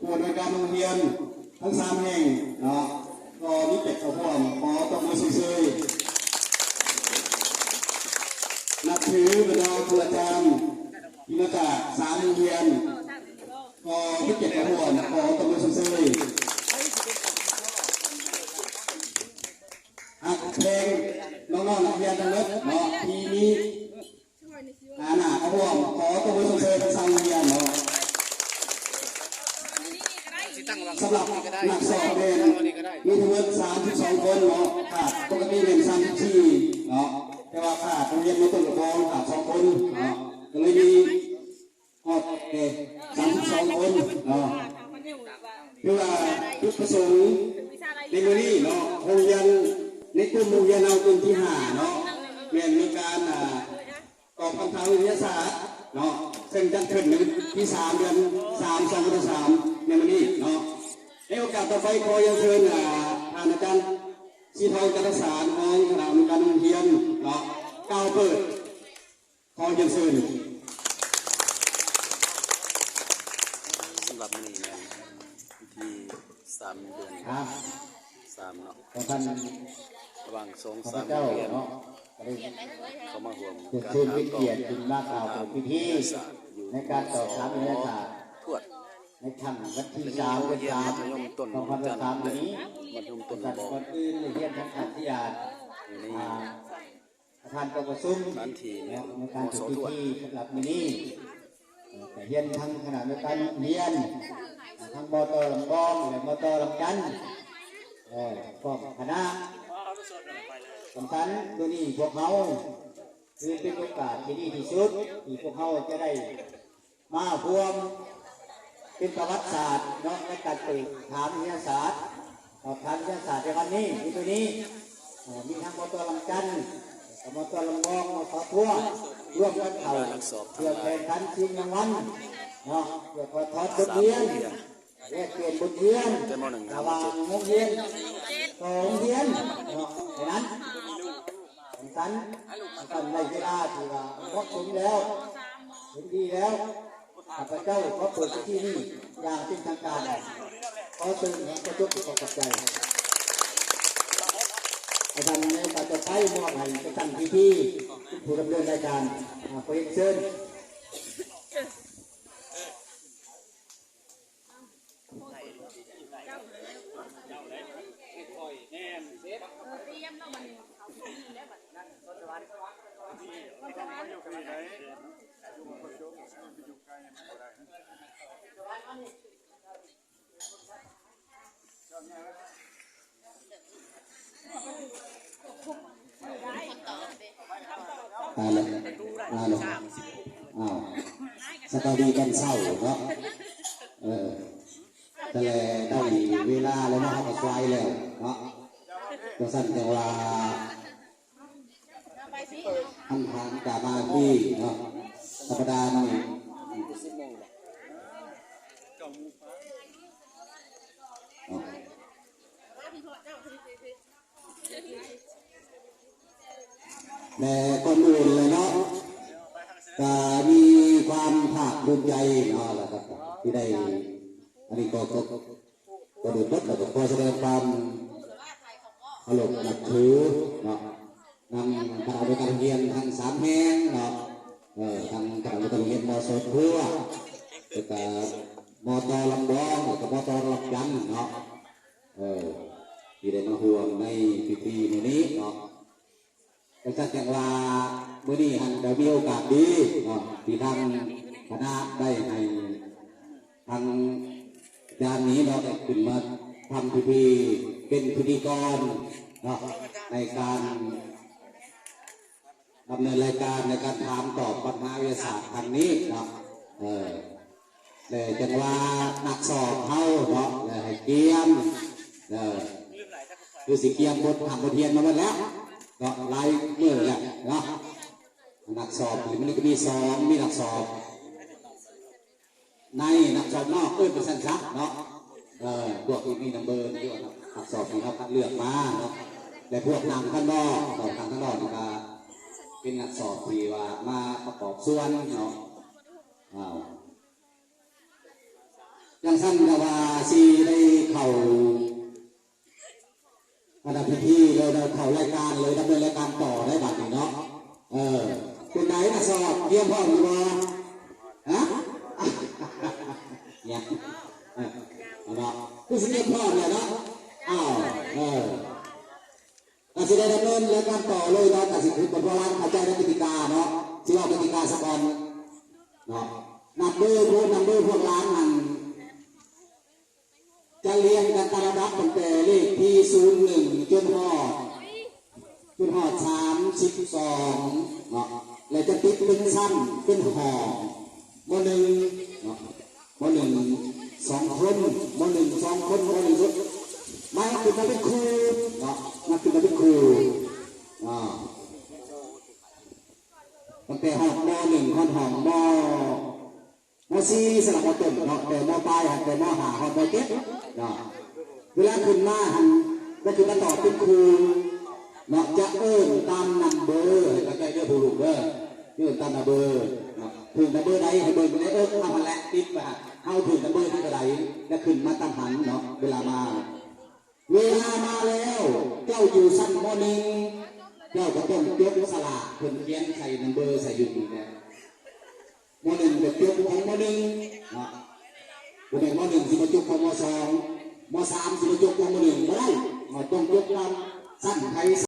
ຜູ້ອຳນວຍການໂຮງຮຽນທັງສາມແຫ່ງເນາະ ກໍມີກຽດເຂົ້າຮ່ວມ ຂໍຕົບມືຊົມເຊີຍ. ນັບຖືບັນດາຄູອາຈານທີ່ມາຈາກສາມໂຮງຮຽນ ກໍມີກຽດເຂົ້າຮ່ວມ ຂໍຕົບມືຊົມເຊີຍ. ຮັກແພງນ້ອງໆນັກຮຽນທັງໝົດເນາະ ທີ່ມີ ອາ ໜ້າເຂົ້າຮ່ວມ ຂໍຕົບມືຊົມເຊີຍທັງສາມໂຮງຮຽນເນາະ. ສຳລັບນັກສອບແມ່ນມີທັງໝົດສາມສິບສອງຄົນເນາະ ຂາດປົກກະຕິແມ່ນສາມສິບສີ່ເນາະ ແຕ່ວ່າຂາດໂຮງຮຽນມາຕົ້ນກະບອງຂາດສອງຄົນເນາະ ກໍເລີຍມີຮອດແຕ່ສາມສິບສອງຄົນເນາະ. ຄືວ່າຈຸດປະສົງໃນມື້ນີ້ເນາະ ໂຮງຮຽນໃນກຸ່ມໂຮງຮຽນເຮົາກຸ່ມທີຫ້າເນາະ ແມ່ນມີການ ອາ ຕອບຄຳຖາມວິທະຍາສາດເນາະ ເຊິ່ງຈັດຂຶ້ນໃນວັນທີສາມ ເດືອນສາມ ສອງພັນຊາວສາມ ໃນມື້ນີ້ເນາະ. ໃນໂອກາດຕໍ່ໄປ ຂໍຮຽນເຊີນ ອາ ທ່ານອາຈານສີທອງ ຈັນທະສານ ຮອງຄະນະອຳນວຍການໂຮງຮຽນເນາະ ກ່າວເປີດ. ຂໍຮຽນເຊີນ. ສຳລັບມື້ນີ້ແມ່ນວັນທີສາມ ເດືອນ ສາມເນາະ ຂອງທ່ານ ລະຫວ່າງສອງສາມໂຮງຮຽນເນາະ ເຂົ້າມາຮ່ວມການຖາມຕອບວິທະຍາສາດຢູ່ ໃນການຕອບຖາມວິທະຍາສາດ ທວດ ໃນຄ່ຳວັນທີສາມ ເດືອນສາມ ສອງພັນຊາວສາມນີ້ ມັນທຸມຕົ້ນບໍ່ ກ່ອນອື່ນໄດ້ຮຽນທາງທ່ານທີ່ອາ ຢູ່ໃນ ອາ ປະທານກອງປະຊຸມ ສະຖານທີ່ແມ່ນ ເນາະ ໃນການຈັດພິທີສຳລັບມື້ນີ້ ເອີ ກະຮຽນທັງຄະນະອຳນວຍການໂຮງຮຽນ ທັງ ມຕ ລຳບອງ ແລະ ມຕ ລຳຈັນ ເອີ ພ້ອມຄະນະ. ສຳຄັນມື້ນີ້ພວກເຮົາ ຖືເປັນໂອກາດທີ່ດີທີ່ສຸດ ທີ່ພວກເຮົາຈະໄດ້ ມາຮ່ວມເປັນປະຫວັດສາດເນາະ ໃນການເປີດຖາມວິທະຍາສາດ ສອບຖາມວິທະຍາສາດໃນວັນນີ້ ມີໂຕນີ້ ເອີ ມີທັງ ມຕ ລຳຈັນ ແລະ ກໍ ມຕ ລຳບອງ ມຕ ພວກ ຮ່ວມກັນເຂົ້າ ເພື່ອແຂ່ງຂັນຊິງລາງວັນເນາະ ເພື່ອຖອດບົດຮຽນ ແລກປ່ຽນບົດຮຽນ ລະຫວ່າງໂຮງຮຽນຕໍ່ໂຮງຮຽນເນາະ ໃນນັ້ນ. ສຳຄັນ ສຳຄັນໃນເວລາທີ່ວ່າເໝາະສົມແລ້ວ ເຫັນດີແລ້ວ ຂ້າພະເຈົ້າຂໍເປີດພິທີນີ້ຢ່າງເປັນທາງການ. ຂໍເຊີນ ແລະ ຂໍຈົບ ຂໍຂອບໃຈ. ອາຈານ ໃນໂອກາດຕໍ່ໄປ ມອບໃຫ້ປະຈຳພິທີ ຜູ້ດຳເນີນລາຍການ ຂໍຮຽນເຊີນ. ອາ ແລ້ວ ອາ ແລ້ວ ອ້າວ ສະບາຍດີຕອນເຊົ້າເນາະ ເອີ ແຕ່ແລະໄດ້ເວລາແລ້ວເນາະ ເຮົາກໍສາຍແລ້ວເນາະ ຈັ່ງຊັ້ນຈັ່ງວ່າ ອັນທາງກາມາທີ່ເນາະ ທຳມະດານີ້ ແລະ ກ່ອນອື່ນເລີຍເນາະ ກະມີຄວາມພາກພູມໃຈເນາະ ແລ້ວກໍທີ່ໄດ້ ອັນນີ້ກໍ ກໍ ກໍໄດ້ໝົດ ແລ້ວກໍຂໍສະແດງຄວາມເຄົາລົບນັບຖືເນາະ ນຳຄະນະອຳນວຍການໂຮງຮຽນທັງສາມແຫ່ງເນາະ ເອີ ທັງຄະນະອຳນວຍການໂຮງຮຽນ ມສ ພວກ ແລ້ວກະ ມຕ ລຳບອງ ແລ້ວກະ ມຕ ລຳຈັນເນາະ ເອີ ທີ່ໄດ້ມາຮ່ວມໃນພິທີມື້ນີ້ເນາະ. ຈັ່ງຊັ້ນຈັ່ງວ່າ ມື້ນີ້ຫັ້ນກໍມີໂອກາດດີເນາະ ທີ່ທາງຄະນະໄດ້ໃຫ້ທາງອາຈານນີ້ເນາະ ໄດ້ຂຶ້ນມາທຳພິທີເປັນພິທີກອນເນາະ ໃນການ ດຳເນີນລາຍການໃນການຖາມຕອບບັນຫາວິທະຍາສາດຄັ້ງນີ້ເນາະ ເອີ ແລະ ຈັ່ງວ່ານັກສອບເຮົາເນາະ ແລະ ໃຫ້ກຽມ ເອີ ຄືຊິກຽມບົດຮ່ຳບົດຮຽນມາໝົດແລ້ວເນາະ ຫຼາຍມື້ແລ້ວເນາະ ນັກສອບນີ້ມັນກໍມີສອງ ມີນັກສອບ ໃນນັກສອບນອກ ເອີ້ນວ່າຊັ້ນຊະເນາະ ເອີ ພວກທີ່ມີນຳເບີ ຫຼືວ່ານັກສອບທີ່ເຮົາຄັດເລືອກມາເນາະ ແລະ ພວກນັ່ງທາງນອກເນາະ ນັ່ງທາງນອກນີ້ກະເປັນນັກສອບທີ່ວ່າມາປະກອບສ່ວນເນາະ ອ້າວ ຈັ່ງຊັ້ນກໍວ່າຊິໄດ້ເຂົ້າອັນນະພິທີເລີຍເນາະ ເຂົ້າລາຍການເລີຍ ດຳເນີນລາຍການຕໍ່ໄດ້ບັດນີ້ເນາະ. ເອີ ເປັນໃດນະ ສອບ ຕຽມພ້ອມຢູ່ບໍ່? ຮະ? ຫຍັງ? ເອີ ເນາະ ຄືຊິຕຽມພ້ອມແລ້ວເນາະ. ອ້າວ ເອີ ກໍຊິໄດ້ດຳເນີນລາຍການຕໍ່ເລີຍເນາະ ກໍຊິຄືພວກຫຼານເຂົ້າໃຈໃນກະຕິກາເນາະ ຊິເວົ້າກະຕິກາສາກ່ອນເນາະ. ນັບເບີພວກ ນັບເບີພວກຫຼານນັ້ນ ຈະລຽງກັນຕາມລຳດັບຕັ້ງແຕ່ເລກທີສູນໜຶ່ງຈົນຮອດ ຈົນຮອດສາມສິບສອງເນາະ ແລະຈະຕິດເປັນຊັ້ນ ເປັນຫ້ອງ ມໍໜຶ່ງເນາະ ມໍໜຶ່ງສອງຄົນ ມໍໜຶ່ງສອງຄົນ ມໍໜຶ່ງສຸດ ມາຂຶ້ນມາເປັນຄູ່ເນາະ ມາຂຶ້ນມາເປັນຄູ່ ອາ ຕັ້ງແຕ່ຮອດມໍໜຶ່ງຮອດຫ້ອງມໍ ມໍສີ່ ສຳລັບມໍຕົ້ນເນາະ ແຕ່ມໍປາຍຫັ້ນແຕ່ມໍຫ້າຮອດມໍເຈັດເນາະ. ເວລາຂຶ້ນມາຫັ້ນ ກໍຄືມາຕອບເປັນຄູ່ເນາະ ຈະເອີ້ນຕາມນຳເບີ ໃຫ້ເຂົ້າໃຈເດີຜູ້ລູກເດີ ເອີ້ນຕາມນຳເບີເນາະ. ຖືກນຳເບີໃດໃຫ້ເບິ່ງໃນເອິກເຮົາຫັ້ນແຫຼະ ຕິດໄປຫັ້ນ ເຮົາຖືກນຳເບີທີ່ເທົ່າໃດ ແລ້ວຂຶ້ນມາຕາມຫັ້ນເນາະ. ເວລາມາ ເວລາມາແລ້ວ ເຈົ້າຢູ່ຊັ້ນມໍໜຶ່ງ ເຈົ້າກໍຕ້ອງຈົກສະຫຼາກ ເພິ່ນຂຽນໃສ່ນຳເບີໃສ່ຢູ່ນີ້ແຫຼະ ມໍໜຶ່ງກໍຈົກຂອງມໍໜຶ່ງເນາະ ບໍ່ແມ່ນມໍໜຶ່ງຊິມາຈົກຂອງມໍສອງ ມໍສາມຊິມາຈົກຂອງມໍໜຶ່ງ ບໍ່ໄດ້ເນາະ ຕ້ອງຈົກຕາມຊັ້ນໃຜ